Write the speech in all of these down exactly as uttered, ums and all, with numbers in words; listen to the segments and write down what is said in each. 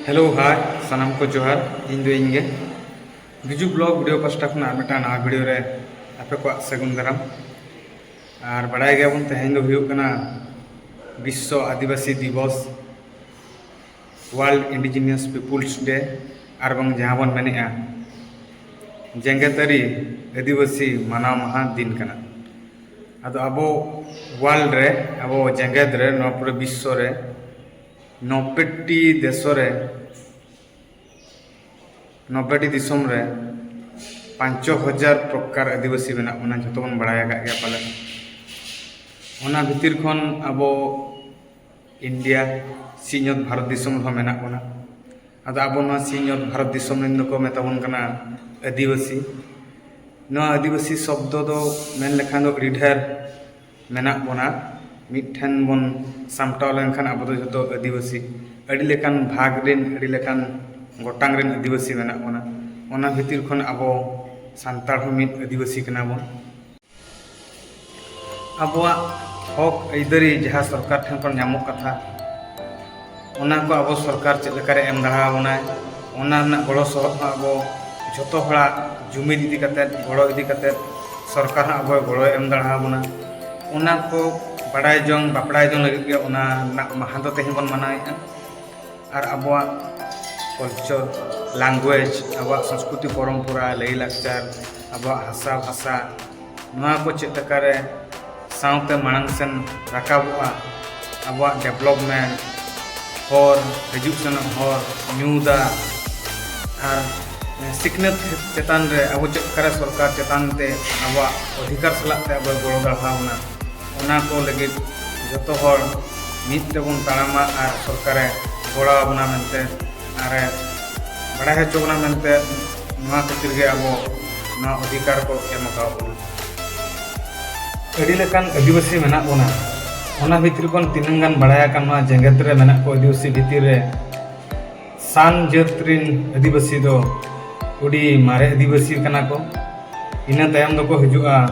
Hello, hi, ᱥᱟᱱᱟᱢ ᱠᱚ ᱡᱚᱦᱟᱨ᱾ ᱤᱧ ᱫᱚ ᱤᱧ ᱜᱮ᱾ ᱵᱤᱡᱩ ᱵᱞᱚᱜ ᱵᱷᱤᱰᱤᱭᱳ ᱯᱟᱥᱴᱟ ᱠᱷᱚᱱᱟᱜ ᱟᱨ ᱢᱤᱫᱴᱟᱝ ᱱᱟᱣᱟ ᱵᱷᱤᱰᱤᱭᱳ ᱨᱮ ᱟᱯᱮ ᱠᱚᱣᱟᱜ ᱥᱟᱹᱜᱩᱱ ᱫᱟᱨᱟᱢ᱾ ᱟᱨ ᱵᱟᱲᱟᱭ ᱜᱮᱭᱟᱵᱚᱱ, ᱛᱮᱦᱮᱧ ᱫᱚ ᱦᱩᱭᱩᱜ ᱠᱟᱱᱟ ᱵᱤᱥᱥᱚ ᱟᱹᱫᱤᱵᱟᱹᱥᱤ ᱫᱤᱵᱚᱥ, World Indigenous Peoples Day, ᱟᱨ ᱵᱟᱝ ᱡᱟᱦᱟᱸ ᱵᱚᱱ ᱢᱮᱱᱮᱜᱼᱟ ᱡᱮᱜᱮᱛᱟᱹᱨᱤ ᱟᱹᱫᱤᱵᱟᱹᱥᱤ ᱢᱟᱱᱟᱣ ᱢᱟᱦᱟ ᱫᱤᱱ ᱠᱟᱱᱟ᱾ ᱟᱫᱚ ᱟᱵᱚ ᱣᱟᱨᱞᱰ ᱨᱮ, ᱟᱵᱚ ᱡᱮᱜᱮᱛ ᱨᱮ, ᱱᱚᱣᱟ ᱯᱩᱨᱟᱹ ᱵᱤᱥᱥᱚ ᱨᱮ ᱱᱚᱵᱵᱳᱭ ᱴᱤ ᱫᱮᱥᱚ ᱨᱮ, ᱱᱚᱵᱵᱳᱭ ᱴᱤ ᱫᱤᱥᱚᱢ ᱨᱮ ᱯᱟᱸᱪ ᱦᱟᱡᱟᱨ ᱯᱨᱚᱠᱟᱨ ᱟᱹᱫᱤᱵᱟᱹᱥᱤ ᱢᱮᱱᱟᱜ ᱵᱚᱱᱟ, ᱡᱷᱚᱛᱚ ᱵᱚᱱ ᱵᱟᱲᱟᱭ ᱟᱠᱟᱫ ᱜᱮᱭᱟ ᱯᱟᱞᱮ᱾ ᱚᱱᱟ ᱵᱷᱤᱛᱤᱨ ᱠᱷᱚᱱ ᱟᱵᱚ ᱤᱱᱰᱤᱭᱟ, ᱥᱤᱧᱚᱛ ᱵᱷᱟᱨᱚᱛ ᱫᱤᱥᱚᱢ ᱨᱮᱦᱚᱸ ᱢᱮᱱᱟᱜ ᱵᱚᱱᱟ᱾ ᱟᱫᱚ ᱟᱵᱚ ᱱᱚᱣᱟ ᱥᱤᱧᱚᱛ ᱵᱷᱟᱨᱚᱛ ᱫᱤᱥᱚᱢ ᱨᱮᱱ ᱫᱚᱠᱚ ᱢᱮᱛᱟ ᱵᱚᱱ ᱠᱟᱱᱟ ᱟᱹᱫᱤᱵᱟᱹᱥᱤ᱾ ᱱᱚᱣᱟ ᱟᱹᱫᱤᱵᱟᱹᱥᱤ ᱥᱚᱵᱫᱚ ᱫᱚ ᱢᱮᱱ ᱞᱮᱠᱷᱟᱱ ᱫᱚ ᱟᱹᱰᱤ ᱰᱷᱮᱨ ᱢᱮᱱᱟᱜ ᱵᱚᱱᱟ᱾ ᱢᱤᱫ ᱴᱷᱮᱱ ᱵᱚᱱ ᱥᱟᱢᱴᱟᱣ ᱞᱮᱱᱠᱷᱟᱱ ᱟᱵᱚ ᱫᱚ ᱡᱷᱚᱛᱚ ᱟᱹᱫᱤᱵᱟᱹᱥᱤ, ᱟᱹᱰᱤ ᱞᱮᱠᱟᱱ ᱵᱷᱟᱜᱽ ᱨᱮᱱ, ᱟᱹᱰᱤ ᱞᱮᱠᱟᱱ ᱜᱚᱴᱟᱝ ᱨᱮᱱ ᱟᱹᱫᱤᱵᱟᱹᱥᱤ ᱢᱮᱱᱟᱜ ᱵᱚᱱᱟ᱾ ᱚᱱᱟ ᱵᱷᱤᱛᱤᱨ ᱠᱷᱚᱱ ᱟᱵᱚ ᱥᱟᱱᱛᱟᱲ ᱦᱚᱸ ᱢᱤᱫ ᱟᱹᱫᱤᱵᱟᱹᱥᱤ ᱠᱟᱱᱟ ᱵᱚᱱ᱾ ᱟᱵᱚᱣᱟᱜ ᱦᱚᱠ ᱟᱹᱭᱫᱟᱹᱨᱤ ᱡᱟᱦᱟᱸ ᱥᱚᱨᱠᱟᱨ ᱴᱷᱮᱱ ᱠᱷᱚᱱ ᱧᱟᱢᱚᱜ ᱠᱟᱛᱷᱟ, ᱚᱱᱟ ᱠᱚ ᱟᱵᱚ ᱥᱚᱨᱠᱟᱨ ᱪᱮᱫ ᱞᱮᱠᱟᱨᱮ ᱮᱢ ᱫᱟᱲᱮ ᱟᱵᱚᱱᱟᱭ, ᱚᱱᱟ ᱨᱮᱱᱟᱜ ᱜᱚᱲᱚ ᱥᱚᱦᱚᱫ ᱦᱚᱸ ᱟᱵᱚ ᱡᱷᱚᱛᱚ ᱦᱚᱲᱟᱜ ᱡᱩᱢᱤᱫ ᱤᱫᱤ ᱠᱟᱛᱮᱫ, ᱜᱚᱲᱚ ᱤᱫᱤ ᱠᱟᱛᱮᱫ ᱥᱚᱨᱠᱟᱨ ᱦᱚᱸ ᱟᱵᱚᱭ ᱜᱚᱲᱚᱭ ᱮᱢ ᱫᱟᱲᱮ ᱟᱵᱚᱱᱟ᱾ ᱚᱱᱟ ᱠᱚ ᱵᱟᱲᱟᱭ ᱡᱚᱝ, ᱵᱟᱯᱲᱟᱭ ᱡᱚᱝ ᱞᱟᱹᱜᱤᱫ ᱜᱮ ᱚᱱᱟ ᱨᱮᱱᱟᱜ ᱢᱟᱦᱟ ᱫᱚ ᱛᱮᱦᱮᱧ ᱵᱚᱱ ᱢᱟᱱᱟᱣᱮᱫᱼᱟ᱾ ᱟᱨ ᱟᱵᱚᱣᱟᱜ ᱠᱟᱞᱪᱟᱨ, ᱞᱮᱝᱜᱩᱭᱮᱡᱽ, ᱟᱵᱚᱣᱟᱜ ᱥᱚᱝᱥᱠᱨᱤᱛᱤ ᱯᱚᱨᱚᱢᱯᱚᱨᱟ, ᱞᱟᱹᱭᱼᱞᱟᱠᱪᱟᱨ, ᱟᱵᱚᱣᱟᱜ ᱦᱟᱥᱟ ᱵᱷᱟᱥᱟ, ᱱᱚᱣᱟ ᱠᱚ ᱪᱮᱫ ᱞᱮᱠᱟᱨᱮ ᱥᱟᱶᱛᱮ ᱢᱟᱲᱟᱝ ᱥᱮᱱ ᱨᱟᱠᱟᱵᱚᱜᱼᱟ, ᱟᱵᱚᱣᱟᱜ ᱰᱮᱵᱷᱞᱚᱯᱢᱮᱱᱴ, ᱦᱚᱨ, ᱦᱤᱡᱩᱜ ᱥᱮᱱᱚᱜ ᱦᱚᱨ, ᱧᱩ ᱫᱟᱜ, ᱟᱨ ᱥᱤᱠᱷᱱᱟᱹᱛ ᱪᱮᱛᱟᱱ ᱨᱮ ᱟᱵᱚ ᱪᱮᱫ ᱞᱮᱠᱟᱨᱮ ᱥᱚᱨᱠᱟᱨ ᱪᱮᱛᱟᱱ ᱛᱮ ᱟᱵᱚᱣᱟᱜ ᱚᱫᱷᱤᱠᱟᱨ ᱥᱟᱞᱟᱜ ᱛᱮ ᱟᱵᱚᱭ ᱜᱚᱲᱚ ᱫᱟᱲᱮ ᱟᱵᱚᱱᱟ, ᱚᱱᱟ ᱠᱚ ᱞᱟᱹᱜᱤᱫ ᱡᱚᱛᱚ ᱦᱚᱲ ᱢᱤᱫ ᱛᱮᱵᱚᱱ ᱛᱟᱲᱟᱢᱟ ᱟᱨ ᱥᱚᱨᱠᱟᱨᱮ ᱜᱚᱲᱚ ᱟᱵᱚᱱᱟ ᱢᱮᱱᱛᱮ ᱟᱨᱮ ᱵᱟᱲᱟᱭ ᱦᱚᱪᱚ ᱵᱚᱱᱟ ᱢᱮᱱᱛᱮ, ᱱᱚᱣᱟ ᱠᱷᱟᱹᱛᱤᱨ ᱜᱮ ᱟᱵᱚ ᱱᱚᱣᱟ ᱚᱫᱷᱤᱠᱟᱨ ᱠᱚ ᱮᱢ ᱟᱠᱟᱣᱟᱫ ᱵᱚᱱᱟ᱾ ᱟᱹᱰᱤ ᱞᱮᱠᱟᱱ ᱟᱹᱫᱤᱵᱟᱹᱥᱤ ᱢᱮᱱᱟᱜ ᱵᱚᱱᱟ, ᱚᱱᱟ ᱵᱷᱤᱛᱨᱤ ᱠᱷᱚᱱ ᱛᱤᱱᱟᱹᱝ ᱜᱟᱱ ᱵᱟᱲᱟᱭ ᱟᱠᱟᱱ ᱱᱚᱣᱟ ᱡᱮᱜᱮᱛ ᱨᱮ ᱢᱮᱱᱟᱜ ᱠᱚ ᱟᱹᱫᱤᱵᱟᱹᱥᱤ ᱵᱷᱤᱛᱤᱨ ᱨᱮ ᱥᱟᱱ ᱡᱟᱹᱛ ᱨᱤᱱ ᱟᱹᱫᱤᱵᱟᱹᱥᱤ ᱫᱚ ᱟᱹᱰᱤ ᱢᱟᱨᱮ ᱟᱹᱫᱤᱵᱟᱹᱥᱤ ᱠᱟᱱᱟ ᱠᱚ᱾ ᱤᱱᱟᱹ ᱛᱟᱭᱚᱢ ᱫᱚᱠᱚ ᱦᱤᱡᱩᱜᱼᱟ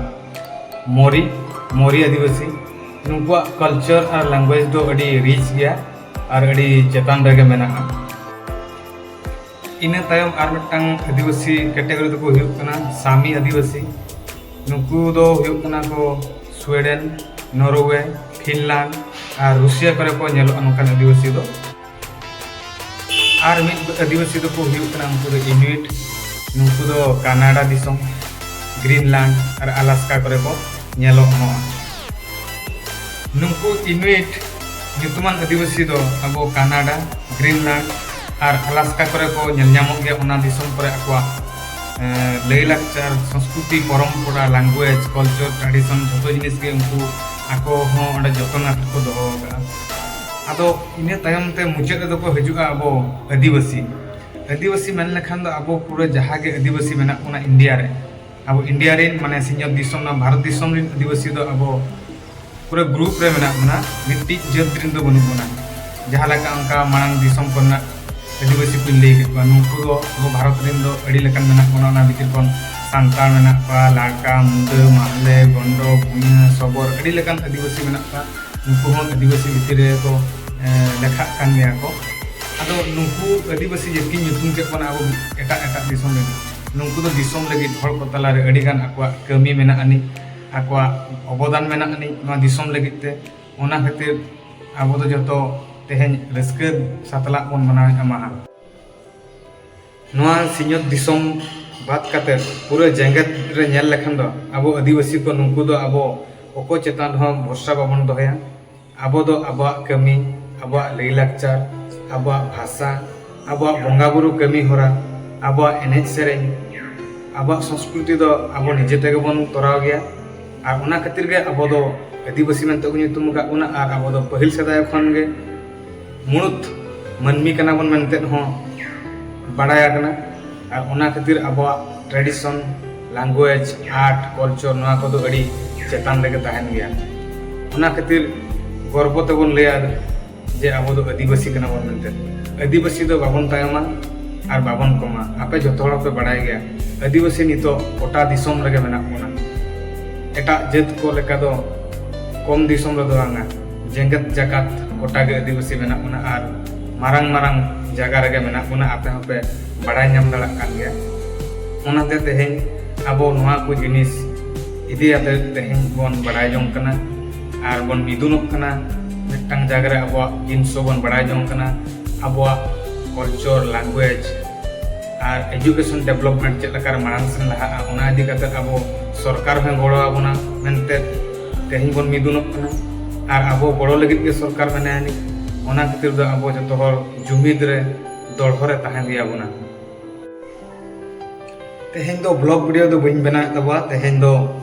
ᱢᱚᱨᱤ, ᱢᱚᱨᱤ ᱟᱹᱫᱤᱵᱟᱹᱥᱤ᱾ ᱱᱩᱠᱩᱣᱟᱜ ᱠᱟᱞᱪᱟᱨ ᱟᱨ ᱞᱮᱝᱜᱩᱭᱮᱡᱽ ᱫᱚ ᱟᱹᱰᱤ ᱨᱤᱪ ᱜᱮᱭᱟ ᱟᱨ ᱟᱹᱰᱤ ᱪᱮᱛᱟᱱ ᱨᱮᱜᱮ ᱢᱮᱱᱟᱜᱼᱟ᱾ ᱤᱱᱟᱹ ᱛᱟᱭᱚᱢ ᱟᱨ ᱢᱤᱫᱴᱟᱝ ᱟᱹᱫᱤᱵᱟᱹᱥᱤ ᱠᱮᱴᱮᱜᱚᱨᱤ ᱫᱚᱠᱚ ᱦᱩᱭᱩᱜ ᱠᱟᱱᱟ ᱥᱟᱢᱤ ᱟᱹᱫᱤᱵᱟᱹᱥᱤ᱾ ᱱᱩᱠᱩ ᱫᱚ ᱦᱩᱭᱩᱜ ᱠᱟᱱᱟ ᱠᱚ ᱥᱩᱭᱮᱰᱮᱱ, ᱱᱚᱨᱣᱮ, ᱯᱷᱤᱱᱞᱟᱱᱰ ᱟᱨ ᱨᱩᱥᱤᱭᱟ ᱠᱚᱨᱮ ᱠᱚ ᱧᱮᱞᱚᱜᱼᱟ ᱱᱚᱝᱠᱟᱱ ᱟᱹᱫᱤᱵᱟᱹᱥᱤ ᱫᱚ᱾ ᱟᱨ ᱢᱤᱫ ᱟᱹᱫᱤᱵᱟᱹᱥᱤ ᱫᱚᱠᱚ ᱦᱩᱭᱩᱜ ᱠᱟᱱᱟ ᱩᱱᱠᱩ ᱫᱚ ᱤᱱᱩᱤᱴ᱾ ᱱᱩᱠᱩ ᱫᱚ ᱠᱟᱱᱟᱰᱟ ᱫᱤᱥᱚᱢ, ᱜᱨᱤᱱᱞᱟᱱᱰ ᱟᱨ ᱟᱞᱟᱥᱠᱟ ᱠᱚᱨᱮ ᱠᱚ ᱧᱮᱞᱚᱜᱼᱟ᱾ ᱱᱩᱠᱩ ᱤᱱᱩᱤᱴ ᱧᱩᱛᱩᱢᱟᱱ ᱟᱹᱫᱤᱵᱟᱹᱥᱤ ᱫᱚ ᱟᱵᱚ ᱠᱟᱱᱟᱰᱟ, ᱜᱨᱤᱱᱞᱟᱱᱰ ᱟᱨ ᱟᱞᱟᱥᱠᱟ ᱠᱚᱨᱮ ᱠᱚ ᱧᱮᱞ ᱧᱟᱢᱚᱜ ᱜᱮᱭᱟ᱾ ᱚᱱᱟ ᱫᱤᱥᱚᱢ ᱠᱚᱨᱮ ᱟᱠᱚᱣᱟᱜ ᱞᱟᱹᱭ ᱞᱟᱠᱪᱟᱨ, ᱥᱚᱝᱥᱠᱨᱤᱛᱤ, ᱯᱚᱨᱚᱢᱯᱚᱨᱟ, ᱞᱟᱝᱜᱩᱭᱮᱡᱽ, ᱠᱟᱞᱪᱟᱨ, ᱴᱨᱟᱰᱤᱥᱚᱱ ᱡᱷᱚᱛᱚ ᱡᱤᱱᱤᱥ ᱜᱮ ᱩᱱᱠᱩ ᱟᱠᱚ ᱦᱚᱸ ᱚᱸᱰᱮ ᱡᱚᱛᱚᱱ ᱠᱟᱛᱮ ᱠᱚ ᱫᱚᱦᱚ ᱟᱠᱟᱫᱼᱟ᱾ ᱟᱫᱚ ᱤᱱᱟᱹ ᱛᱟᱭᱚᱢ ᱛᱮ ᱢᱩᱪᱟᱹᱫ ᱨᱮᱫᱚ ᱠᱚ ᱦᱤᱡᱩᱜᱼᱟ ᱟᱵᱚ ᱟᱹᱫᱤᱵᱟᱹᱥᱤ᱾ ᱟᱹᱫᱤᱵᱟᱹᱥᱤ ᱢᱮᱱ ᱞᱮᱠᱷᱟᱱ ᱫᱚ ᱟᱵᱚ ᱯᱩᱨᱟᱹ ᱡᱟᱦᱟᱸ ᱜᱮ ᱟᱹᱫᱤᱵᱟᱹᱥᱤ ᱢᱮᱱᱟᱜ ᱵᱚᱱᱟ ᱤᱱᱰᱤᱭᱟ ᱨᱮ, ᱟᱵᱚ ᱤᱱᱰᱤᱭᱟ ᱨᱮᱱ ᱢᱟᱱᱮ ᱥᱤᱧᱚᱛ ᱫᱤᱥᱚᱢ ᱱᱚᱣᱟ ᱵᱷᱟᱨᱚᱛ ᱫᱤᱥᱚᱢ ᱨᱮᱱ ᱟᱹᱫᱤᱵᱟᱹᱥᱤ ᱫᱚ ᱟᱵᱚ ᱯᱩᱨᱟᱹ ᱜᱨᱩᱯ ᱨᱮ ᱢᱮᱱᱟᱜ ᱵᱚᱱᱟ, ᱢᱤᱫᱴᱤᱡ ᱡᱟᱹᱛ ᱨᱮᱱ ᱫᱚ ᱵᱟᱹᱱᱩᱜ ᱵᱚᱱᱟ᱾ ᱡᱟᱦᱟᱸ ᱞᱮᱠᱟ ᱚᱱᱠᱟ ᱢᱟᱲᱟᱝ ᱫᱤᱥᱚᱢ ᱠᱚᱨᱮᱱᱟᱜ ᱟᱹᱫᱤᱵᱟᱹᱥᱤ ᱠᱚᱧ ᱞᱟᱹᱭ ᱠᱮᱫ ᱠᱚᱣᱟ, ᱱᱩᱠᱩ ᱫᱚ ᱟᱵᱚ ᱵᱷᱟᱨᱚᱛ ᱨᱮᱱ ᱫᱚ ᱟᱹᱰᱤ ᱞᱮᱠᱟᱱ ᱢᱮᱱᱟᱜ ᱵᱚᱱᱟ᱾ ᱚᱱᱟ ᱵᱷᱤᱛᱤᱨ ᱠᱷᱚᱱ ᱥᱟᱱᱛᱟᱲ ᱢᱮᱱᱟᱜ ᱠᱚᱣᱟ, ᱞᱟᱲᱠᱟ, ᱢᱩᱰᱟᱹ, ᱢᱟᱦᱞᱮ, ᱜᱚᱱᱰᱚ, ᱵᱷᱩᱭᱟᱹ, ᱥᱚᱵᱚᱨ, ᱟᱹᱰᱤ ᱞᱮᱠᱟᱱ ᱟᱹᱫᱤᱵᱟᱹᱥᱤ ᱢᱮᱱᱟᱜ ᱠᱚᱣᱟ᱾ ᱱᱩᱠᱩ ᱦᱚᱸ ᱟᱹᱫᱤᱵᱟᱹᱥᱤ ᱵᱷᱤᱛᱤᱨ ᱨᱮᱠᱚ ᱞᱮᱠᱷᱟᱜ ᱠᱟᱱ ᱜᱮᱭᱟ ᱠᱚ᱾ ᱟᱫᱚ ᱱᱩᱠᱩ ᱟᱹᱫᱤᱵᱟᱹᱥᱤ ᱡᱟᱹᱛᱤᱧ ᱧᱩᱛᱩᱢ ᱠᱮᱫ ᱵᱚᱱᱟ ᱟᱵᱚ ᱮᱴᱟᱜ ᱮᱴᱟᱜ ᱫᱤᱥᱚᱢ ᱨᱮᱱ, ᱱᱩᱠᱩ ᱫᱚ ᱫᱤᱥᱚᱢ ᱞᱟᱹᱜᱤᱫ ᱦᱚᱲ ᱠᱚ ᱛᱟᱞᱟᱨᱮ ᱟᱹᱰᱤ ᱜᱟᱱ ᱟᱠᱚᱣᱟᱜ ᱠᱟᱹᱢᱤ ᱢᱮᱱᱟᱜ ᱟᱹᱱᱤᱡ, ᱟᱠᱚᱣᱟᱜ ᱚᱵᱚᱫᱟᱱ ᱢᱮᱱᱟᱜ ᱟᱹᱱᱤᱡ ᱱᱚᱣᱟ ᱫᱤᱥᱚᱢ ᱞᱟᱹᱜᱤᱫ ᱛᱮ᱾ ᱚᱱᱟ ᱠᱷᱟᱹᱛᱤᱨ ᱟᱵᱚ ᱫᱚ ᱡᱚᱛᱚ ᱛᱮᱦᱮᱧ ᱨᱟᱹᱥᱠᱟᱹ ᱥᱟᱛᱞᱟᱜ ᱵᱚᱱ ᱢᱟᱱᱟᱣᱮᱫᱼᱟ ᱢᱟᱦᱟ᱾ ᱱᱚᱣᱟ ᱥᱤᱧᱚᱛ ᱫᱤᱥᱚᱢ ᱵᱟᱫ ᱠᱟᱛᱮ ᱯᱩᱨᱟᱹ ᱡᱮᱜᱮᱛ ᱨᱮ ᱧᱮᱞ ᱞᱮᱠᱷᱟᱱ ᱫᱚ ᱟᱵᱚ ᱟᱹᱫᱤᱵᱟᱹᱥᱤ ᱠᱚ ᱱᱩᱠᱩ ᱫᱚ ᱟᱵᱚ ᱚᱠᱚᱭ ᱪᱮᱛᱟᱱ ᱨᱮᱦᱚᱸ ᱵᱷᱚᱨᱥᱟ ᱵᱟᱵᱚᱱ ᱫᱚᱦᱚᱭᱟ᱾ ᱟᱵᱚ ᱫᱚ ᱟᱵᱚᱣᱟᱜ ᱠᱟᱹᱢᱤ, ᱟᱵᱚᱣᱟᱜ ᱞᱟᱹᱭ ᱞᱟᱠᱪᱟᱨ, ᱟᱵᱚᱣᱟᱜ ᱵᱷᱟᱥᱟ, ᱟᱵᱚᱣᱟᱜ ᱵᱚᱸᱜᱟ ᱵᱩᱨᱩ ᱠᱟᱹᱢᱤ ᱦᱚᱨᱟ, ᱟᱵᱚᱣᱟᱜ ᱮᱱᱮᱡ ᱥᱮᱨᱮᱧ, ᱟᱵᱚᱣᱟᱜ ᱥᱚᱸᱥᱠᱨᱤᱛᱤ ᱫᱚ ᱟᱵᱚ ᱱᱤᱡᱮ ᱛᱮᱜᱮ ᱵᱚᱱ ᱛᱚᱨᱟᱣ ᱜᱮᱭᱟ᱾ ᱟᱨ ᱚᱱᱟ ᱠᱷᱟᱹᱛᱤᱨ ᱜᱮ ᱟᱵᱚ ᱫᱚ ᱟᱹᱫᱤᱵᱟᱹᱥᱤ ᱢᱮᱱᱛᱮ ᱠᱚ ᱧᱩᱛᱩᱢ ᱟᱠᱟᱫ ᱵᱚᱱᱟ᱾ ᱟᱨ ᱟᱵᱚ ᱫᱚ ᱯᱟᱹᱦᱤᱞ ᱥᱮᱫᱟᱭ ᱠᱷᱚᱱ ᱜᱮ ᱢᱩᱬᱩᱛ ᱢᱟᱹᱱᱢᱤ ᱠᱟᱱᱟ ᱵᱚᱱ ᱢᱮᱱᱛᱮ ᱦᱚᱸ ᱵᱟᱲᱟᱭ ᱟᱠᱟᱱᱟ᱾ ᱟᱨ ᱚᱱᱟ ᱠᱷᱟᱹᱛᱤᱨ ᱟᱵᱚᱣᱟᱜ ᱴᱨᱟᱰᱤᱥᱚᱱ, ᱞᱟᱝᱜᱩᱭᱮᱡᱽ, ᱟᱨᱴ, ᱠᱟᱞᱪᱟᱨ ᱱᱚᱣᱟ ᱠᱚᱫᱚ ᱟᱹᱰᱤ ᱪᱮᱛᱟᱱ ᱨᱮᱜᱮ ᱛᱟᱦᱮᱱ ᱜᱮᱭᱟ᱾ ᱚᱱᱟ ᱠᱷᱟᱹᱛᱤᱨ ᱜᱚᱨᱵᱚ ᱛᱮᱵᱚᱱ ᱞᱟᱹᱭᱟ ᱡᱮ ᱟᱵᱚ ᱫᱚ ᱟᱹᱫᱤᱵᱟᱹᱥᱤ ᱠᱟᱱᱟ ᱵᱚᱱ ᱢᱮᱱᱛᱮ᱾ ᱟᱹᱫᱤᱵᱟᱹᱥᱤ ᱫᱚ ᱵᱟᱵᱚᱱ ᱛᱟᱭᱚᱢᱟ ᱟᱨ ᱵᱟᱵᱚᱱ ᱠᱚᱢᱟ᱾ ᱟᱯᱮ ᱡᱚᱛᱚ ᱦᱚᱲ ᱯᱮ ᱵᱟᱲᱟᱭ ᱜᱮᱭᱟ, ᱟᱹᱫᱤᱵᱟᱹᱥᱤ ᱱᱤᱛᱚᱜ ᱜᱚᱴᱟ ᱫᱤᱥᱚᱢ ᱨᱮᱜᱮ ᱢᱮᱱᱟᱜ ᱵᱚᱱᱟ᱾ ᱮᱴᱟᱜ ᱡᱟᱹᱛ ᱠᱚ ᱞᱮᱠᱟ ᱫᱚ ᱠᱚᱢ ᱫᱤᱥᱚᱢ ᱨᱮᱫᱚ ᱵᱟᱝᱟ, ᱡᱮᱜᱮᱛ ᱡᱟᱠᱟᱛ ᱜᱚᱴᱟ ᱜᱮ ᱟᱹᱫᱤᱵᱟᱹᱥᱤ ᱢᱮᱱᱟᱜ ᱵᱚᱱᱟ᱾ ᱟᱨ ᱢᱟᱨᱟᱝ ᱢᱟᱨᱟᱝ ᱡᱟᱭᱜᱟ ᱨᱮᱜᱮ ᱢᱮᱱᱟᱜ ᱵᱚᱱᱟ, ᱟᱯᱮ ᱦᱚᱸᱯᱮ ᱵᱟᱲᱟᱭ ᱧᱟᱢ ᱫᱟᱲᱮᱭᱟᱜ ᱠᱟᱱ ᱜᱮᱭᱟ᱾ ᱚᱱᱟᱛᱮ ᱛᱮᱦᱮᱧ ᱟᱵᱚ ᱱᱚᱣᱟ ᱠᱚ ᱡᱤᱱᱤᱥ ᱤᱫᱤ ᱠᱟᱛᱮ ᱛᱮᱦᱮᱧ ᱵᱚᱱ ᱵᱟᱲᱟᱭ ᱡᱚᱝ ᱠᱟᱱᱟ ᱟᱨ ᱵᱚᱱ ᱢᱤᱫᱩᱱᱚᱜ ᱠᱟᱱᱟ᱾ ᱢᱤᱫᱴᱟᱝ ᱡᱟᱭᱜᱟ ᱨᱮ ᱟᱵᱚᱣᱟᱜ ᱡᱤᱱᱤᱥ ᱵᱚᱱ ᱵᱟᱲᱟᱭ ᱡᱚᱝ ᱠᱟᱱᱟ, ᱟᱵᱚᱣᱟᱜ culture, language ᱟᱨ education development ᱪᱮᱫ ᱞᱮᱠᱟᱨᱮ ᱢᱟᱲᱟᱝ ᱥᱮᱱ ᱞᱟᱦᱟᱜᱼᱟ, ᱚᱱᱟ ᱤᱫᱤ ᱠᱟᱛᱮ ᱟᱵᱚ ᱥᱚᱨᱠᱟᱨ ᱦᱚᱸᱭ ᱜᱚᱲᱚ ᱟᱵᱚᱱᱟ ᱢᱮᱱᱛᱮ ᱛᱮᱦᱮᱧ ᱵᱚᱱ ᱢᱤᱫᱩᱱᱚᱜ ᱠᱟᱱᱟ᱾ ᱟᱨ ᱟᱵᱚ ᱜᱚᱲᱚ ᱞᱟᱹᱜᱤᱫ ᱜᱮ ᱥᱚᱨᱠᱟᱨ ᱢᱮᱱᱟᱭᱟ ᱱᱤᱡ᱾ ᱚᱱᱟ ᱠᱷᱟᱹᱛᱤᱨ ᱫᱚ ᱟᱵᱚ ᱡᱚᱛᱚ ᱦᱚᱲ ᱡᱩᱢᱤᱫ ᱨᱮ, ᱫᱚᱲᱦᱚ ᱨᱮ ᱛᱟᱦᱮᱸ ᱦᱩᱭ ᱟᱵᱚᱱᱟ᱾ ᱛᱮᱦᱮᱧ ᱫᱚ vlog video ᱫᱚ ᱵᱟᱹᱧ ᱵᱮᱱᱟᱣᱮᱫ ᱛᱟᱵᱚᱣᱟ, ᱛᱮᱦᱮᱧ ᱫᱚ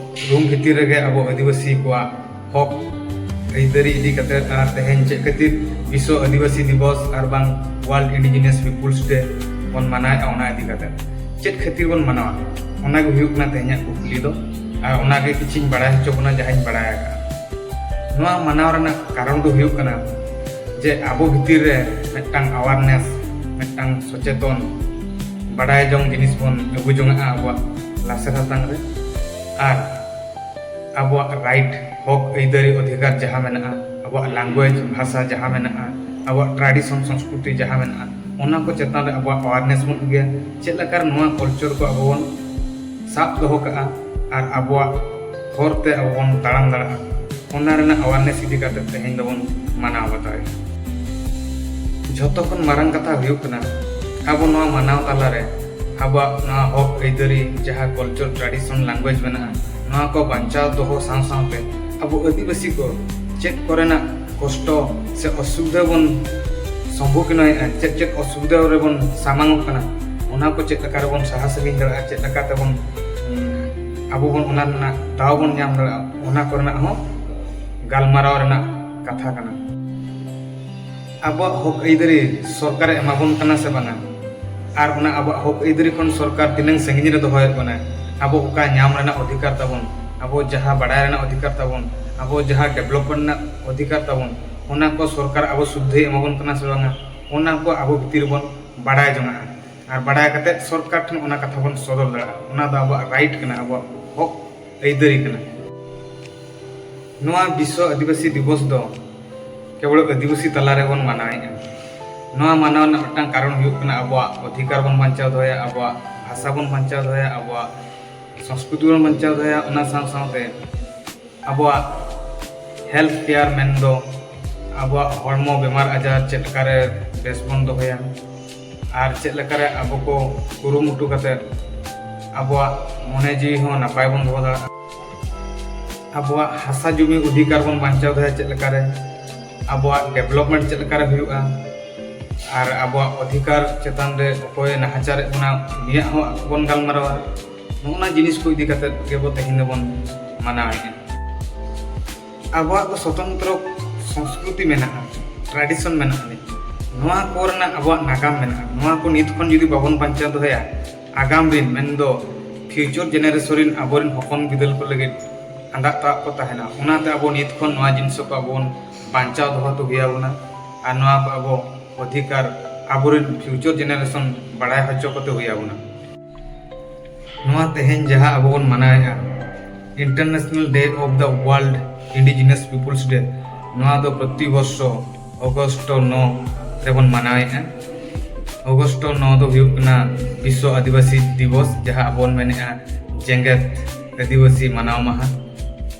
ᱨᱩᱢ ᱵᱷᱤᱛᱤᱨ ᱨᱮᱜᱮ ᱟᱵᱚ ᱟᱹᱫᱤᱵᱟᱹᱥᱤ ᱠᱚᱣᱟᱜ ᱦᱚᱠ ᱟᱹᱭᱫᱟᱹᱨᱤ ᱤᱫᱤ ᱠᱟᱛᱮ ᱟᱨ ᱛᱮᱦᱮᱧ ᱪᱮᱫ ᱠᱷᱟᱹᱛᱤᱨ ᱵᱤᱥᱥᱚ ᱟᱹᱫᱤᱵᱟᱹᱥᱤ ᱫᱤᱵᱚᱥ ᱟᱨ ᱵᱟᱝ World Indigenous Peoples Day ᱵᱚᱱ ᱢᱟᱱᱟᱣᱮᱫᱼᱟ, ᱚᱱᱟ ᱤᱫᱤ ᱠᱟᱛᱮ ᱪᱮᱫ ᱠᱷᱟᱹᱛᱤᱨ ᱵᱚᱱ ᱢᱟᱱᱟᱣᱟ, ᱚᱱᱟ ᱜᱮ ᱦᱩᱭᱩᱜ ᱠᱟᱱᱟ ᱛᱮᱦᱮᱧᱟᱜ ᱠᱩᱠᱞᱤ ᱫᱚ᱾ ᱟᱨ ᱚᱱᱟ ᱜᱮ ᱠᱤᱪᱷᱤᱧ ᱵᱟᱲᱟᱭ ᱦᱚᱪᱚ ᱵᱚᱱᱟ ᱡᱟᱦᱟᱸᱧ ᱵᱟᱲᱟᱭ ᱟᱠᱟᱫᱼᱟ᱾ ᱱᱚᱣᱟ ᱢᱟᱱᱟᱣ ᱨᱮᱱᱟᱜ ᱠᱟᱨᱚᱱ ᱫᱚ ᱦᱩᱭᱩᱜ ᱠᱟᱱᱟ ᱡᱮ ᱟᱵᱚ ᱵᱷᱤᱛᱤᱨ ᱨᱮ ᱢᱤᱫᱴᱟᱝ awareness, ᱢᱤᱫᱴᱟᱝ ᱥᱚᱪᱮᱛᱚᱱ, ᱵᱟᱰᱟᱭ ᱡᱚᱝ ᱡᱤᱱᱤᱥ ᱵᱚᱱ ᱟᱹᱜᱩ ᱡᱚᱝᱟᱜᱼᱟ ᱟᱵᱚᱣᱟᱜ ᱞᱟᱥᱮᱨ ᱦᱟᱛᱟᱝ ᱨᱮ᱾ ᱟᱨ ᱟᱵᱚᱣᱟᱜ right, ᱦᱚᱠ ᱟᱹᱭᱫᱟᱹᱨᱤ ᱚᱫᱷᱤᱠᱟᱨ ᱡᱟᱦᱟᱸ ᱢᱮᱱᱟᱜᱼᱟ, ᱟᱵᱚᱣᱟᱜ language, ᱵᱷᱟᱥᱟ ᱡᱟᱦᱟᱸ ᱢᱮᱱᱟᱜᱼᱟ, ᱟᱵᱚᱣᱟᱜ tradition ᱥᱚᱝᱥᱠᱨᱤᱛᱤ ᱡᱟᱦᱟᱸ ᱢᱮᱱᱟᱜᱼᱟ, ᱚᱱᱟ ᱠᱚ ᱪᱮᱛᱟᱱ ᱨᱮ ᱟᱵᱚᱣᱟᱜ awareness ᱵᱚᱱ ᱟᱹᱜᱩᱭᱟ᱾ ᱪᱮᱫ ᱞᱮᱠᱟᱨᱮ ᱱᱚᱣᱟ culture ᱠᱚ ᱟᱵᱚ ᱵᱚᱱ ᱥᱟᱵ ᱫᱚᱦᱚ ᱠᱟᱜᱼᱟ ᱟᱨ ᱟᱵᱚᱣᱟᱜ ᱦᱚᱨ ᱛᱮ ᱟᱵᱚ ᱵᱚᱱ ᱛᱟᱲᱟᱢ ᱫᱟᱲᱮᱭᱟᱜᱼᱟ, ᱚᱱᱟ ᱨᱮᱱᱟᱜ awareness ᱤᱫᱤ ᱠᱟᱛᱮ ᱛᱮᱦᱮᱧ ᱫᱚᱵᱚᱱ ᱢᱟᱱᱟᱣ ᱵᱟᱛᱟᱣᱮᱫᱼᱟ᱾ ᱡᱷᱚᱛᱚ ᱠᱷᱚᱱ ᱢᱟᱨᱟᱝ ᱠᱟᱛᱷᱟ ᱦᱩᱭᱩᱜ ᱠᱟᱱᱟ, ᱟᱵᱚ ᱱᱚᱣᱟ ᱢᱟᱱᱟᱣ ᱛᱟᱞᱟᱨᱮ ᱟᱵᱚᱣᱟᱜ ᱱᱚᱣᱟ ᱦᱚᱠ ᱟᱹᱭᱫᱟᱹᱨᱤ, ᱡᱟᱦᱟᱸ culture, tradition, language ᱢᱮᱱᱟᱜᱼᱟ, ᱱᱚᱣᱟ ᱠᱚ ᱵᱟᱧᱪᱟᱣ ᱫᱚᱦᱚ ᱥᱟᱶ ᱥᱟᱶᱛᱮ ᱟᱵᱚ ᱟᱹᱫᱤᱵᱟᱹᱥᱤ ᱠᱚ ᱪᱮᱫ ᱠᱚᱨᱮᱱᱟᱜ ᱠᱚᱥᱴᱚ ᱥᱮ ᱚᱥᱩᱵᱤᱫᱷᱟ ᱵᱚᱱ ᱥᱚᱢᱢᱩᱠᱷᱤᱱᱚᱭᱮᱫᱼᱟ, ᱪᱮᱫ ᱪᱮᱫ ᱚᱥᱩᱵᱤᱫᱷᱟ ᱨᱮᱵᱚᱱ ᱥᱟᱢᱟᱝᱚᱜ ᱠᱟᱱᱟ, ᱚᱱᱟ ᱠᱚ ᱪᱮᱫ ᱞᱮᱠᱟ ᱨᱮᱵᱚᱱ ᱥᱟᱦᱟ ᱥᱟᱺᱜᱤᱧ ᱫᱟᱲᱮᱭᱟᱜᱼᱟ, ᱪᱮᱫ ᱞᱮᱠᱟ ᱛᱮᱵᱚᱱ, ᱩᱢ, ᱟᱵᱚ ᱵᱚᱱ ᱚᱱᱟ ᱨᱮᱱᱟᱜ ᱫᱟᱣ ᱵᱚᱱ ᱧᱟᱢ ᱫᱟᱲᱮᱭᱟᱜᱼᱟ, ᱚᱱᱟ ᱠᱚᱨᱮᱱᱟᱜ ᱦᱚᱸ ᱜᱟᱞᱢᱟᱨᱟᱣ ᱨᱮᱱᱟᱜ ᱠᱟᱛᱷᱟ ᱠᱟᱱᱟ᱾ ᱟᱵᱚᱣᱟᱜ ᱦᱚᱠ ᱟᱹᱭᱫᱟᱹᱨᱤ ᱥᱚᱨᱠᱟᱨᱮ ᱮᱢᱟᱵᱚᱱ ᱠᱟᱱᱟ ᱥᱮ ᱵᱟᱝᱟ? ᱟᱨ ᱚᱱᱟ ᱟᱵᱚᱣᱟᱜ ᱦᱚᱠ ᱟᱹᱭᱫᱟᱹᱨᱤ ᱠᱷᱚᱱ ᱥᱚᱨᱠᱟᱨ ᱛᱤᱱᱟᱹᱝ ᱥᱟᱺᱜᱤᱧ ᱨᱮ ᱫᱚᱦᱚᱭᱮᱫ ᱵᱚᱱᱟᱭ? ᱟᱵᱚ ᱚᱠᱟ ᱧᱟᱢ ᱨᱮᱱᱟᱜ ᱚᱫᱷᱤᱠᱟᱨ ᱛᱟᱵᱚᱱ, ᱟᱵᱚ ᱡᱟᱦᱟᱸ ᱵᱟᱲᱟᱭ ᱨᱮᱱᱟᱜ ᱚᱫᱷᱤᱠᱟᱨ ᱛᱟᱵᱚᱱ, ᱟᱵᱚ ᱡᱟᱦᱟᱸ development ᱨᱮᱱᱟᱜ ᱚᱫᱷᱤᱠᱟᱨ ᱛᱟᱵᱚᱱ, ᱚᱱᱟ ᱠᱚ ᱥᱚᱨᱠᱟᱨ ᱟᱵᱚ ᱥᱩᱵᱤᱫᱷᱟᱭ ᱮᱢᱟᱵᱚᱱ ᱠᱟᱱᱟ ᱥᱮ ᱵᱟᱝᱟ? ᱚᱱᱟ ᱠᱚ ᱟᱵᱚ ᱵᱷᱤᱛᱤᱨ ᱨᱮᱵᱚᱱ ᱵᱟᱲᱟᱭ ᱡᱚᱝᱟᱜᱼᱟ᱾ ᱟᱨ ᱵᱟᱲᱟᱭ ᱠᱟᱛᱮ ᱥᱚᱨᱠᱟᱨ ᱴᱷᱮᱱ ᱚᱱᱟ ᱠᱟᱛᱷᱟ ᱵᱚᱱ ᱥᱚᱫᱚᱨ ᱫᱟᱲᱮᱭᱟᱜᱼᱟ᱾ ᱚᱱᱟ ᱫᱚ ᱟᱵᱚᱣᱟᱜ right ᱠᱟᱱᱟ, ᱟᱵᱚᱣᱟᱜ ᱦᱚᱠ ᱟᱹᱭᱫᱟᱹᱨᱤ ᱠᱟᱱᱟ᱾ ᱱᱚᱣᱟ ᱵᱤᱥᱥᱚ ᱟᱹᱫᱤᱵᱟᱹᱥᱤ ᱫᱤᱵᱚᱥ ᱫᱚ ᱠᱮᱵᱚᱞ ᱟᱹᱫᱤᱵᱟᱹᱥᱤ ᱛᱟᱞᱟ ᱨᱮᱵᱚᱱ ᱢᱟᱱᱟᱣᱮᱫᱼᱟ᱾ ᱱᱚᱣᱟ ᱢᱟᱱᱟᱣ ᱨᱮᱱᱟᱜ ᱢᱤᱫᱴᱟᱝ ᱠᱟᱨᱚᱱ ᱦᱩᱭᱩᱜ ᱠᱟᱱᱟ ᱟᱵᱚᱣᱟᱜ ᱚᱫᱷᱤᱠᱟᱨ ᱵᱚᱱ ᱵᱟᱧᱪᱟᱣ ᱫᱚᱦᱚᱭᱟ, ᱟᱵᱚᱣᱟᱜ ᱵᱷᱟᱥᱟ ᱵᱚᱱ ᱵᱟᱧᱪᱟᱣ ᱫᱚᱦᱚᱭᱟ, ᱟᱵᱚᱣᱟᱜ ᱥᱚᱝᱥᱠᱨᱤᱛᱤ ᱵᱚᱱ ᱵᱟᱧᱪᱟᱣ ᱫᱚᱦᱚᱭᱟ᱾ ᱚᱱᱟ ᱥᱟᱶ ᱥᱟᱶᱛᱮ ᱟᱵᱚᱣᱟᱜ ᱦᱮᱞᱛᱷ ᱠᱮᱭᱟᱨ ᱢᱮᱱᱫᱚ ᱟᱵᱚᱣᱟᱜ ᱦᱚᱲᱢᱚ ᱵᱮᱢᱟᱨ ᱟᱡᱟᱨ ᱪᱮᱫ ᱞᱮᱠᱟᱨᱮ ᱵᱮᱥ ᱵᱚᱱ ᱫᱚᱦᱚᱭᱟ ᱟᱨ ᱪᱮᱫ ᱞᱮᱠᱟᱨᱮ ᱟᱵᱚ ᱠᱚ ᱠᱩᱨᱩᱢᱩᱴᱩ ᱠᱟᱛᱮ ᱟᱵᱚᱣᱟᱜ ᱢᱚᱱᱮ ᱡᱤᱣᱤ ᱦᱚᱸ ᱱᱟᱯᱟᱭ ᱵᱚᱱ ᱫᱚᱦᱚ ᱫᱟᱲᱮᱭᱟᱜᱼᱟ, ᱟᱵᱚᱣᱟᱜ ᱦᱟᱥᱟ ᱡᱩᱢᱤ ᱚᱫᱷᱤᱠᱟᱨ ᱵᱚᱱ ᱵᱟᱧᱪᱟᱣ ᱫᱚᱦᱚᱭᱟ ᱪᱮᱫ ᱞᱮᱠᱟᱨᱮ, ᱟᱵᱚᱣᱟᱜ ᱰᱮᱵᱷᱞᱚᱯᱢᱮᱱᱴ ᱪᱮᱫ ᱞᱮᱠᱟᱨᱮ ᱦᱩᱭᱩᱜᱼᱟ, ᱟᱨ ᱟᱵᱚᱣᱟᱜ ᱚᱫᱷᱤᱠᱟᱨ ᱪᱮᱛᱟᱱ ᱨᱮ ᱚᱠᱚᱭᱮ ᱱᱟᱦᱟᱪᱟᱨᱮᱫ ᱵᱚᱱᱟ ᱩᱱᱤᱭᱟᱜ ᱦᱚᱸ ᱵᱚᱱ ᱜᱟᱞᱢᱟᱨᱟᱣᱟ᱾ ᱱᱚᱜᱼᱚ ᱱᱟ ᱡᱤᱱᱤᱥ ᱠᱚ ᱤᱫᱤ ᱠᱟᱛᱮ ᱜᱮᱵᱚ ᱛᱮᱦᱮᱧ ᱫᱚᱵᱚᱱ ᱢᱟᱱᱟᱣᱮᱫᱼᱟ᱾ ᱟᱵᱚᱣᱟᱜ ᱫᱚ ᱥᱚᱛᱚᱱᱛᱨᱚ ᱥᱚᱝᱥᱠᱨᱤᱛᱤ ᱢᱮᱱᱟᱜᱼᱟ, ᱴᱨᱟᱰᱤᱥᱚᱱ ᱢᱮᱱᱟᱜᱼᱟ, ᱱᱚᱣᱟ ᱠᱚ ᱨᱮᱱᱟᱜ ᱟᱵᱚᱣᱟᱜ ᱱᱟᱜᱟᱢ ᱢᱮᱱᱟᱜᱼᱟ᱾ ᱱᱚᱣᱟ ᱠᱚ ᱱᱤᱛ ᱠᱷᱚᱱ ᱡᱩᱫᱤ ᱵᱟᱵᱚᱱ ᱵᱟᱧᱪᱟᱣ ᱫᱚᱦᱚᱭᱟ, ᱟᱜᱟᱢ ᱨᱤᱱ ᱢᱮᱱᱫᱚ ᱯᱷᱤᱭᱩᱪᱟᱨ ᱡᱮᱱᱟᱨᱮᱥᱚᱱ ᱨᱤᱱ ᱟᱵᱚᱨᱮᱱ ᱦᱚᱯᱚᱱ ᱵᱤᱫᱟᱹᱞ ᱠᱚ ᱞᱟᱹᱜᱤᱫ ᱟᱸᱫᱟᱜ ᱛᱟᱵ ᱠᱚ ᱛᱟᱦᱮᱱᱟ᱾ ᱚᱱᱟᱛᱮ ᱟᱵᱚ ᱱᱤᱛ ᱠᱷᱚᱱ ᱱᱚᱣᱟ ᱡᱤᱱᱤᱥ ᱠᱚ ᱟᱵᱚ ᱵᱚᱱ ᱵᱟᱧᱪᱟᱣ ᱫᱚᱦᱚ ᱦᱚᱴᱚ ᱦᱩᱭ ᱟᱵᱚᱱᱟ ᱟᱨ ᱱᱚᱣᱟ ᱠᱚ ᱟᱵᱚ ᱚᱫᱷᱤᱠᱟᱨ ᱟᱵᱚᱨᱮᱱ ᱯᱷᱤᱭᱩᱪᱟᱨ ᱡᱮᱱᱟᱨᱮᱥᱚᱱ ᱵᱟᱲᱟᱭ ᱦᱚᱪᱚ ᱠᱚᱛᱮ ᱦᱩᱭ ᱟᱵᱚᱱᱟ᱾ ᱱᱚᱣᱟ ᱛᱮᱦᱮᱧ ᱡᱟᱦᱟᱸ ᱟᱵᱚ ᱵᱚᱱ ᱢᱟᱱᱟᱣᱮᱫᱼᱟ, International Day of the World Indigenous Peoples Day, ᱱᱚᱣᱟ ᱫᱚ ᱯᱨᱚᱛᱤ ᱵᱚᱨᱥᱚ ᱚᱜᱚᱥᱴ ᱱᱚ ᱨᱮᱵᱚᱱ ᱢᱟᱱᱟᱣᱮᱫᱼᱟ᱾ ᱚᱜᱚᱥᱴ ᱱᱚ ᱫᱚ ᱦᱩᱭᱩᱜ ᱠᱟᱱᱟ ᱵᱤᱥᱥᱚ ᱟᱹᱫᱤᱵᱟᱹᱥᱤ ᱫᱤᱵᱚᱥ, ᱡᱟᱦᱟᱸ ᱟᱵᱚ ᱵᱚᱱ ᱢᱮᱱᱮᱫᱼᱟ ᱡᱮᱜᱮᱛ ᱟᱹᱫᱤᱵᱟᱹᱥᱤ ᱢᱟᱱᱟᱣ ᱢᱟᱦᱟ᱾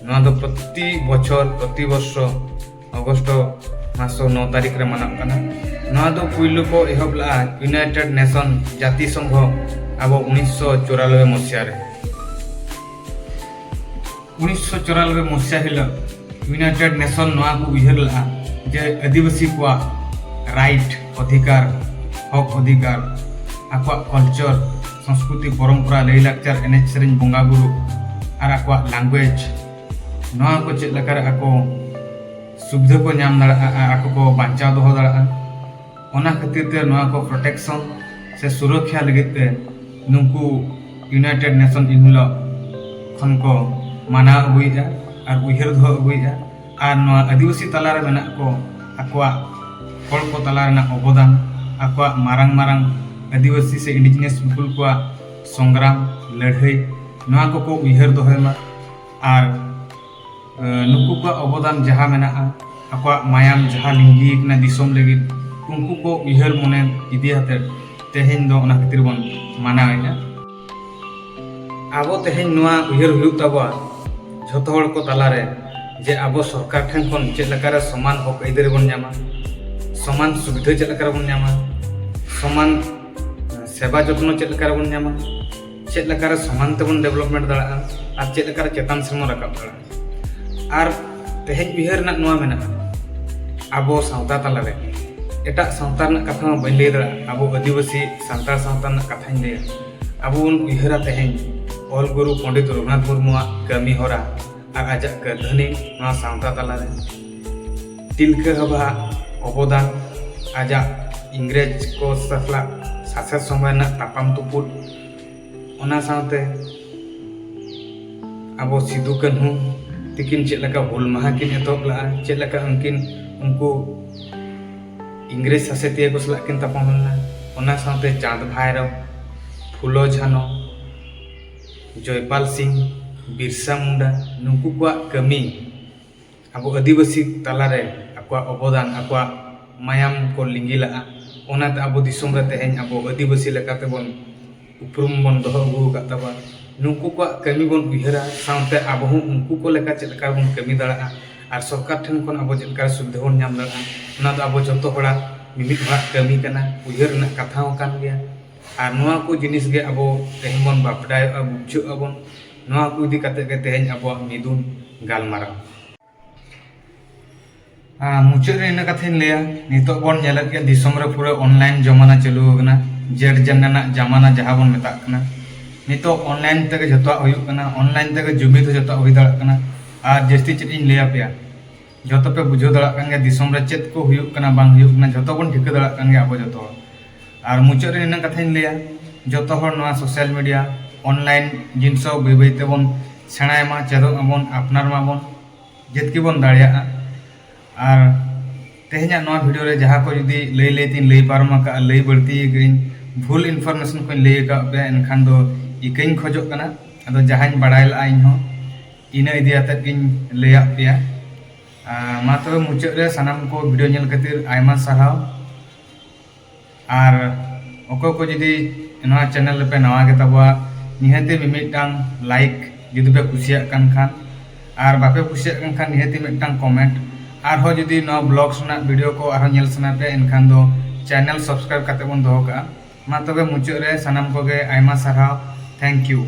ᱱᱚᱣᱟ ᱫᱚ ᱯᱨᱚᱛᱤ ᱵᱚᱪᱷᱚᱨ, ᱯᱨᱚᱛᱤ ᱵᱚᱨᱥᱚ ᱚᱜᱚᱥᱴ ᱢᱟᱥ ᱱᱚ ᱛᱟᱹᱨᱤᱠᱷ ᱨᱮ ᱢᱟᱱᱟᱜ ᱠᱟᱱᱟ᱾ ᱱᱚᱣᱟ ᱫᱚ ᱯᱩᱭᱞᱩ ᱠᱚ ᱮᱦᱚᱵ ᱞᱮᱫᱼᱟ ᱤᱭᱩᱱᱟᱭᱴᱮᱰ ᱱᱮᱥᱚᱱ, ᱡᱟᱹᱛᱤ ᱥᱚᱝᱜᱷᱚ, ᱟᱵᱚ ᱩᱱᱤᱥᱥᱚ ᱪᱩᱨᱟᱱᱚᱵᱵᱳᱭ ᱢᱚᱥᱤᱭᱟ ᱨᱮ᱾ ᱩᱱᱤᱥᱥᱚ ᱪᱩᱨᱟᱱᱚᱵᱵᱳᱭ ᱢᱚᱥᱤᱭᱟ ᱦᱤᱞᱳᱜ ᱤᱭᱩᱱᱟᱭᱴᱮᱰ ᱱᱮᱥᱚᱱ ᱱᱚᱣᱟ ᱠᱚ ᱩᱭᱦᱟᱹᱨ ᱞᱮᱫᱼᱟ ᱡᱮ ᱟᱹᱫᱤᱵᱟᱹᱥᱤ ᱠᱚᱣᱟᱜ ᱨᱟᱭᱤᱴ, ᱚᱫᱷᱤᱠᱟᱨ, ᱦᱚᱠ ᱚᱫᱷᱤᱠᱟᱨ, ᱟᱠᱚᱣᱟᱜ ᱠᱟᱞᱪᱟᱨ, ᱥᱚᱝᱥᱠᱨᱤᱛᱤ, ᱯᱚᱨᱚᱢᱯᱚᱨᱟ, ᱞᱟᱹᱭᱼᱞᱟᱠᱪᱟᱨ, ᱮᱱᱮᱡ ᱥᱮᱨᱮᱧ, ᱵᱚᱸᱜᱟ ᱵᱩᱨᱩ ᱟᱨ ᱟᱠᱚᱣᱟᱜ ᱞᱮᱝᱜᱩᱭᱮᱡᱽ, ᱱᱚᱣᱟ ᱠᱚ ᱪᱮᱫ ᱞᱮᱠᱟᱨᱮ ᱟᱠᱚ ᱥᱩᱵᱤᱫᱷᱟ ᱠᱚ ᱧᱟᱢ ᱫᱟᱲᱮᱭᱟᱜᱼᱟ ᱟᱨ ᱟᱠᱚ ᱠᱚ ᱵᱟᱧᱪᱟᱣ ᱫᱚᱦᱚ ᱫᱟᱲᱮᱭᱟᱜᱼᱟ, ᱚᱱᱟ ᱠᱷᱟᱹᱛᱤᱨ ᱛᱮ ᱱᱚᱣᱟ ᱠᱚ ᱯᱨᱚᱴᱮᱠᱥᱚᱱ ᱥᱮ ᱥᱩᱨᱚᱠᱷᱟ ᱞᱟᱹᱜᱤᱫ ᱛᱮ ᱱᱩᱠᱩ ᱤᱭᱩᱱᱟᱭᱴᱮᱰ ᱱᱮᱥᱚᱱ ᱤᱱ ᱦᱤᱞᱳᱜ ᱠᱷᱚᱱ ᱠᱚ ᱢᱟᱱᱟᱣ ᱟᱹᱜᱩᱭᱮᱫᱼᱟ ᱟᱨ ᱩᱭᱦᱟᱹᱨ ᱫᱚᱦᱚ ᱟᱹᱜᱩᱭᱮᱫᱼᱟ᱾ ᱟᱨ ᱱᱚᱣᱟ ᱟᱹᱫᱤᱵᱟᱹᱥᱤ ᱛᱟᱞᱟ ᱨᱮ ᱢᱮᱱᱟᱜ ᱠᱚ ᱟᱠᱚᱣᱟᱜ ᱦᱚᱲ ᱠᱚ ᱛᱟᱞᱟ ᱨᱮᱱᱟᱜ ᱚᱵᱚᱫᱟᱱ, ᱟᱠᱚᱣᱟᱜ ᱢᱟᱨᱟᱝ ᱢᱟᱨᱟᱝ ᱟᱹᱫᱤᱵᱟᱹᱥᱤ ᱥᱮ ᱤᱱᱰᱤᱡᱤᱱᱟᱥ ᱯᱤᱯᱩᱞ ᱠᱚᱣᱟᱜ ᱥᱚᱝᱜᱨᱟᱢ, ᱞᱟᱹᱲᱦᱟᱹᱭ, ᱱᱚᱣᱟ ᱠᱚᱠᱚ ᱩᱭᱦᱟᱹᱨ ᱫᱚᱦᱚᱭ ᱢᱟ᱾ ᱟᱨ ᱱᱩᱠᱩ ᱠᱚᱣᱟᱜ ᱚᱵᱚᱫᱟᱱ ᱡᱟᱦᱟᱸ ᱢᱮᱱᱟᱜᱼᱟ, ᱟᱠᱚᱣᱟᱜ ᱢᱟᱭᱟᱢ ᱡᱟᱦᱟᱸ ᱞᱤᱸᱜᱤ ᱟᱠᱟᱱᱟ ᱫᱤᱥᱚᱢ ᱞᱟᱹᱜᱤᱫ, ᱩᱱᱠᱩ ᱠᱚ ᱩᱭᱦᱟᱹᱨ ᱢᱚᱱᱮ ᱤᱫᱤ ᱟᱛᱮ ᱛᱮᱦᱮᱧ ᱫᱚ ᱚᱱᱟ ᱠᱷᱟᱹᱛᱤᱨ ᱵᱚᱱ ᱢᱟᱱᱟᱣᱮᱫᱼᱟ᱾ ᱟᱵᱚ ᱛᱮᱦᱮᱧ ᱱᱚᱣᱟ ᱩᱭᱦᱟᱹᱨ ᱦᱩᱭᱩᱜ ᱛᱟᱵᱚᱱᱟ, ᱡᱷᱚᱛᱚ ᱦᱚᱲ ᱠᱚ ᱛᱟᱞᱟᱨᱮ, ᱡᱮ ᱟᱵᱚ ᱥᱚᱨᱠᱟᱨ ᱴᱷᱮᱱ ᱠᱷᱚᱱ ᱪᱮᱫ ᱞᱮᱠᱟᱨᱮ ᱥᱚᱢᱟᱱ ᱦᱚᱠ ᱟᱹᱭᱫᱟᱹᱨᱤ ᱵᱚᱱ ᱧᱟᱢᱟ, ᱥᱚᱢᱟᱱ ᱥᱩᱵᱤᱫᱷᱟ ᱪᱮᱫ ᱞᱮᱠᱟᱨᱮ ᱵᱚᱱ ᱧᱟᱢᱟ, ᱥᱚᱢᱟᱱ ᱥᱮᱵᱟ ᱡᱚᱛᱱᱚ ᱪᱮᱫ ᱞᱮᱠᱟᱨᱮ ᱵᱚᱱ ᱧᱟᱢᱟ, ᱪᱮᱫ ᱞᱮᱠᱟᱨᱮ ᱥᱚᱢᱟᱱ ᱛᱮᱵᱚᱱ ᱰᱮᱵᱷᱞᱚᱯᱢᱮᱱᱴ ᱫᱟᱲᱮᱭᱟᱜᱼᱟ ᱟᱨ ᱪᱮᱫ ᱞᱮᱠᱟᱨᱮ ᱪᱮᱛᱟᱱ ᱥᱮᱫ ᱵᱚᱱ ᱨᱟᱠᱟᱵ ᱫᱟᱲᱮᱭᱟᱜᱼᱟ᱾ ᱟᱨ ᱛᱮᱦᱮᱧ ᱩᱭᱦᱟᱹᱨ ᱨᱮᱱᱟᱜ ᱱᱚᱣᱟ ᱢᱮᱱᱟᱜᱼᱟ, ᱟᱵᱚ ᱥᱟᱶᱛᱟ ᱛᱟᱞᱟᱨᱮ ᱮᱴᱟᱜ ᱥᱟᱶᱛᱟ ᱨᱮᱱᱟᱜ ᱠᱟᱛᱷᱟ ᱢᱟ ᱵᱟᱹᱧ ᱞᱟᱹᱭ ᱫᱟᱲᱮᱭᱟᱜᱼᱟ, ᱟᱵᱚ ᱟᱹᱫᱤᱵᱟᱹᱥᱤ ᱥᱟᱱᱛᱟᱲ ᱥᱟᱶᱛᱟ ᱨᱮᱱᱟᱜ ᱠᱟᱛᱷᱟᱧ ᱞᱟᱹᱭᱟ᱾ ᱟᱵᱚ ᱵᱚᱱ ᱩᱭᱦᱟᱹᱨᱟ ᱛᱮᱦᱮᱧ ᱚᱞ ᱜᱩᱨᱩ ᱯᱚᱱᱰᱤᱛ ᱨᱚᱜᱷᱩᱱᱟᱛᱷ ᱢᱩᱨᱢᱩᱣᱟᱜ ᱠᱟᱹᱢᱤ ᱦᱚᱨᱟ ᱟᱨ ᱟᱡᱟᱜ ᱠᱟᱹᱨᱫᱷᱟᱹᱱᱤ ᱱᱚᱣᱟ ᱥᱟᱶᱛᱟ ᱛᱟᱞᱟᱨᱮ, ᱛᱤᱞᱠᱟᱹ ᱦᱟᱵᱷᱟᱜ ᱚᱵᱚᱫᱟᱱ, ᱟᱡᱟᱜ ᱤᱝᱨᱮᱡᱽ ᱠᱚ ᱥᱟᱞᱟᱜ ᱥᱟᱥᱮᱛ ᱥᱚᱢᱚᱭ ᱨᱮᱱᱟᱜ ᱛᱟᱯᱟᱢ ᱛᱩᱯᱩᱫ, ᱚᱱᱟ ᱥᱟᱶᱛᱮ ᱟᱵᱚ ᱥᱤᱫᱩ ᱠᱟᱹᱱᱦᱩ ᱛᱤᱠᱤᱱ ᱪᱮᱫ ᱞᱮᱠᱟ ᱦᱩᱞ ᱢᱟᱦᱟ ᱠᱤᱱ ᱮᱛᱚᱦᱚᱵ ᱞᱮᱫᱼᱟ, ᱪᱮᱫ ᱞᱮᱠᱟ ᱩᱱᱠᱤᱱ ᱩᱱᱠᱩ ᱤᱝᱨᱮᱡᱽ ᱥᱟᱥᱮᱛᱤᱭᱟᱹ ᱠᱚ ᱥᱟᱞᱟᱜ ᱠᱤᱱ ᱛᱟᱯᱟᱢ ᱞᱮᱱᱟ, ᱚᱱᱟ ᱥᱟᱶᱛᱮ ᱪᱟᱸᱫᱽ ᱵᱷᱟᱭᱨᱚ, ᱯᱷᱩᱞᱳ ᱡᱷᱟᱱᱚ, ᱡᱚᱭᱯᱟᱞ ᱥᱤᱝ, ᱵᱤᱨᱥᱟ ᱢᱩᱱᱰᱟ, ᱱᱩᱠᱩ ᱠᱚᱣᱟᱜ ᱠᱟᱹᱢᱤ, ᱟᱵᱚ ᱟᱹᱫᱤᱵᱟᱹᱥᱤ ᱛᱟᱞᱟᱨᱮ ᱟᱠᱚᱣᱟᱜ ᱚᱵᱚᱫᱟᱱ, ᱟᱠᱚᱣᱟᱜ ᱢᱟᱭᱟᱢ ᱠᱚ ᱞᱤᱸᱜᱤ ᱞᱟᱜᱼᱟ᱾ ᱚᱱᱟᱛᱮ ᱟᱵᱚ ᱫᱤᱥᱚᱢ ᱨᱮ ᱛᱮᱦᱮᱧ ᱟᱵᱚ ᱟᱹᱫᱤᱵᱟᱹᱥᱤ ᱞᱮᱠᱟᱛᱮᱵᱚᱱ ᱩᱯᱨᱩᱢ ᱵᱚᱱ ᱫᱚᱦᱚ ᱟᱹᱜᱩ ᱟᱠᱟᱫ ᱛᱟᱵᱚᱱᱟ᱾ ᱱᱩᱠᱩ ᱠᱚᱣᱟᱜ ᱠᱟᱹᱢᱤ ᱵᱚᱱ ᱩᱭᱦᱟᱹᱨᱟ, ᱥᱟᱶᱛᱮ ᱟᱵᱚ ᱦᱚᱸ ᱩᱱᱠᱩ ᱠᱚ ᱞᱮᱠᱟ ᱪᱮᱫ ᱞᱮᱠᱟ ᱵᱚᱱ ᱠᱟᱹᱢᱤ ᱫᱟᱲᱮᱭᱟᱜᱼᱟ ᱟᱨ ᱥᱚᱨᱠᱟᱨ ᱴᱷᱮᱱ ᱠᱷᱚᱱ ᱟᱵᱚ ᱪᱮᱫ ᱞᱮᱠᱟ ᱥᱩᱵᱤᱫᱷᱟ ᱵᱚᱱ ᱧᱟᱢ ᱫᱟᱲᱮᱭᱟᱜᱼᱟ, ᱚᱱᱟ ᱫᱚ ᱟᱵᱚ ᱡᱚᱛᱚ ᱦᱚᱲᱟᱜ ᱢᱤᱢᱤᱫ ᱦᱚᱲᱟᱜ ᱠᱟᱹᱢᱤ ᱠᱟᱱᱟ, ᱩᱭᱦᱟᱹᱨ ᱨᱮᱱᱟᱜ ᱠᱟᱛᱷᱟ ᱦᱚᱸ ᱠᱟᱱ ᱜᱮᱭᱟ᱾ ᱟᱨ ᱱᱚᱣᱟ ᱠᱚ ᱡᱤᱱᱤᱥ ᱜᱮ ᱟᱵᱚ ᱛᱮᱦᱮᱧ ᱵᱚᱱ ᱵᱟᱯᱰᱟᱭᱚᱜᱼᱟ, ᱵᱩᱡᱷᱟᱹᱜ ᱟᱵᱚᱱ᱾ ᱱᱚᱣᱟ ᱠᱚ ᱤᱫᱤ ᱠᱟᱛᱮ ᱜᱮ ᱛᱮᱦᱮᱧ ᱟᱵᱚᱣᱟᱜ ᱢᱤᱫᱩᱱ ᱜᱟᱞᱢᱟᱨᱟᱣ᱾ ᱟᱨ ᱢᱩᱪᱟᱹᱫ ᱨᱮ ᱤᱱᱟᱹ ᱠᱟᱛᱷᱟᱧ ᱞᱟᱹᱭᱟ, ᱱᱤᱛᱚᱜ ᱵᱚᱱ ᱧᱮᱞᱮᱫ ᱜᱮᱭᱟ ᱫᱤᱥᱚᱢ ᱨᱮ ᱯᱩᱨᱟᱹ online ᱡᱚᱢᱟᱱᱟ ᱪᱟᱹᱞᱩ ᱟᱠᱟᱱᱟ, ᱡᱮᱴ ᱡᱮᱱ ᱨᱮᱱᱟᱜ ᱡᱟᱢᱟᱱᱟ ᱡᱟᱦᱟᱸ ᱵᱚᱱ ᱢᱮᱛᱟᱜ ᱠᱟᱱᱟ᱾ ᱱᱤᱛᱚᱜ online ᱛᱮᱜᱮ ᱡᱷᱚᱛᱚᱣᱟᱜ ᱦᱩᱭᱩᱜ ᱠᱟᱱᱟ, online ᱛᱮᱜᱮ ᱡᱩᱢᱤᱫ ᱦᱚᱸ ᱡᱷᱚᱛᱚᱣᱟᱜ ᱦᱩᱭ ᱫᱟᱲᱮᱭᱟᱜ ᱠᱟᱱᱟ᱾ ᱟᱨ ᱡᱟᱹᱥᱛᱤ ᱪᱮᱫ ᱤᱧ ᱞᱟᱹᱭ ᱟᱯᱮᱭᱟ, ᱡᱷᱚᱛᱚ ᱯᱮ ᱵᱩᱡᱷᱟᱹᱣ ᱫᱟᱲᱮᱭᱟᱜ ᱠᱟᱱ ᱜᱮᱭᱟ ᱫᱤᱥᱚᱢ ᱨᱮ ᱪᱮᱫ ᱠᱚ ᱦᱩᱭᱩᱜ ᱠᱟᱱᱟ ᱵᱟᱝ ᱦᱩᱭᱩᱜ ᱠᱟᱱᱟ, ᱡᱷᱚᱛᱚ ᱵᱚᱱ ᱴᱷᱤᱠᱟᱹ ᱫᱟᱲᱮᱭᱟᱜ ᱠᱟᱱ ᱜᱮᱭᱟ ᱟᱵᱚ ᱡᱷᱚᱛᱚ ᱦᱚᱲ᱾ ᱟᱨ ᱢᱩᱪᱟᱹᱫ ᱨᱮ ᱱᱤᱱᱟᱹᱜ ᱠᱟᱛᱷᱟᱧ ᱞᱟᱹᱭᱟ, ᱡᱷᱚᱛᱚ ᱦᱚᱲ ᱱᱚᱣᱟ social media, online ᱡᱤᱱᱤᱥ ᱦᱚᱸ ᱵᱟᱹᱭ ᱵᱟᱹᱭ ᱛᱮᱵᱚᱱ ᱥᱮᱬᱟᱭ ᱢᱟ, ᱪᱮᱫᱚᱜ ᱟᱵᱚᱱ, ᱟᱯᱱᱟᱨ ᱢᱟᱵᱚᱱ, ᱡᱮᱛᱠᱤ ᱵᱚᱱ ᱫᱟᱲᱮᱭᱟᱜᱼᱟ᱾ ᱟᱨ ᱛᱮᱦᱮᱧᱟᱜ ᱱᱚᱣᱟ video ᱨᱮ ᱡᱟᱦᱟᱸ ᱠᱚ ᱡᱩᱫᱤ ᱞᱟᱹᱭ ᱞᱟᱹᱭ ᱛᱤᱧ ᱞᱟᱹᱭ ᱯᱟᱨᱚᱢ ᱟᱠᱟᱫᱼᱟ, ᱞᱟᱹᱭ ᱵᱟᱹᱲᱛᱤ ᱟᱠᱟᱫᱟᱹᱧ, ᱵᱷᱩᱞ information ᱠᱚᱧ ᱞᱟᱹᱭ ᱟᱠᱟᱫ ᱯᱮᱭᱟ, ᱮᱱᱠᱷᱟᱱ ᱫᱚ ᱤᱠᱟᱹᱧ ᱠᱷᱚᱡᱚᱜ ᱠᱟᱱᱟ᱾ ᱟᱫᱚ ᱡᱟᱦᱟᱸᱧ ᱵᱟᱲᱟᱭ ᱞᱟᱜᱼᱟ ᱤᱧ ᱦᱚᱸ ᱤᱱᱟᱹ ᱤᱫᱤ ᱟᱛᱮᱫ ᱜᱤᱧ ᱞᱟᱹᱭᱟᱫ ᱯᱮᱭᱟ᱾ ᱟᱨ ᱢᱟ ᱛᱚᱵᱮ ᱢᱩᱪᱟᱹᱫ ᱨᱮ ᱥᱟᱱᱟᱢ ᱠᱚ video ᱧᱮᱞ ᱠᱷᱟᱹᱛᱤᱨ ᱟᱭᱢᱟ ᱥᱟᱨᱦᱟᱣ᱾ ᱟᱨ ᱚᱠᱚᱭ ᱠᱚ ᱡᱩᱫᱤ ᱱᱚᱣᱟ channel ᱨᱮᱯᱮ ᱱᱟᱣᱟ ᱜᱮ ᱛᱟᱵᱚᱣᱟ, ᱱᱤᱦᱟᱹᱛᱤ ᱢᱤᱢᱤᱫᱴᱟᱝ like ᱡᱩᱫᱤ ᱯᱮ ᱠᱩᱥᱤᱭᱟᱜ ᱠᱟᱱ ᱠᱷᱟᱱ, ᱟᱨ ᱵᱟᱯᱮ ᱠᱩᱥᱤᱭᱟᱜ ᱠᱟᱱ ᱠᱷᱟᱱ ᱱᱤᱦᱟᱹᱛᱤ ᱢᱤᱫᱴᱟᱝ comment᱾ ᱟᱨᱦᱚᱸ ᱡᱩᱫᱤ ᱱᱚᱣᱟ vlogs ᱨᱮᱱᱟᱜ video ᱠᱚ ᱟᱨᱦᱚᱸ ᱧᱮᱞ ᱥᱟᱱᱟ ᱯᱮ, ᱮᱱᱠᱷᱟᱱ ᱫᱚ channel subscribe ᱠᱟᱛᱮ ᱵᱚᱱ ᱫᱚᱦᱚ ᱠᱟᱜᱼᱟ᱾ ᱢᱟ ᱛᱚᱵᱮ ᱢᱩᱪᱟᱹᱫ ᱨᱮ ᱥᱟᱱᱟᱢ ᱠᱚᱜᱮ ᱟᱭᱢᱟ ᱥᱟᱨᱦᱟᱣ, thank you᱾